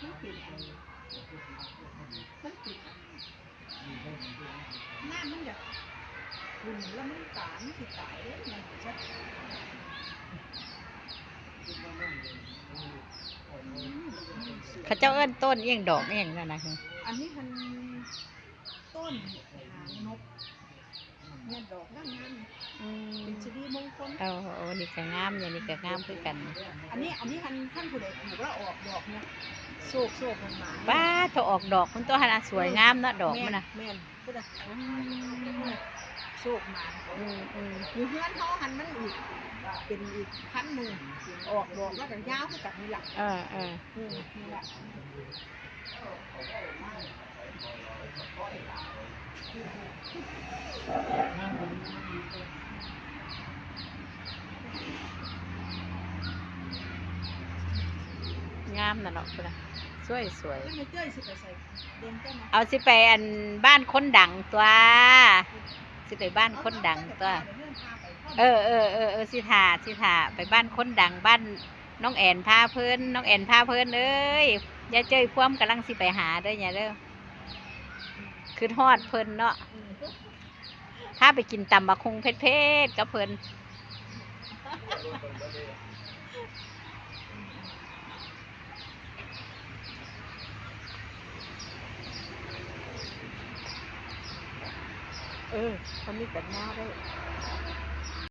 ມັນເປັນອັນ ມັນເປັນອັນ ນ້ຳມັນຢາກຂຸ່ນແລ້ວມັນຕາຍ ມັນຊິຕາຍເດ້ ມັນຈັກ ເຂົາເຈົ້າເອີ້ນຕົ້ນອີ່ຫຍັງ ດອກອີ່ຫຍັງນັ້ນນະ? ອັນນີ້ຫັ້ນ ຕົ້ນຫາງນົກ ແມ່ນດອກງາມໆ ອືມ ເປັນສິລິມົງຄົນ. ເອົາ ເອົາ ນີ້ກະງາມຢູ່ ນີ້ກະງາມຄືກັນ. ອັນນີ້ ອັນນີ້ ຄັນ ຄັນຜູ້ໃດປູກແລ້ວອອກດອກນີ້ ໂຊກ ໂຊກໝານໆ. ປ້າດ ຖ້າອອກດອກມັນຕົວຫັ້ນນະ ສວຍງາມເນາະ ດອກມັນນະ. ແມ່ນ ພຸ້ນນະ ອືມ ໂຊກໝານ. ອືມໆ ຢູ່ເຮືອນເຮົາຫັ້ນມັນອີກ ເປັນອີກພັນໜຶ່ງ ອອກດອກແລ້ວກະຍາວຄືກັນນີ້ລະ. ເອີໆ ອືມ ນີ້ລະ. ງາມນະເນາະ ພຸ້ນນະ ສວຍໆ. ເອົາ ຊິໄປອັນ ບ້ານຄົນດັງຕົວະ ຊິໄປບ້ານຄົນດັງຕົວະ. ເອີໆໆໆ ຊິຖ້າ ຊິຖ້າໄປບ້ານຄົນດັງ ບ້ານນ້ອງແອນພາເພີນ. ນ້ອງແອນພາເພີນເອີຍ ຍາເຈ້ຍພວມກຳລັງຊິໄປຫາເດີ ຍາເດີ ຄຶດຮອດເພິ່ນເນາະ. ພາໄປກິນຕຳບັກຫຸ່ງເຜັດໆກັບເພິ່ນ. ເອີ ເຂົາມີແຕ່ແນວໄດ້.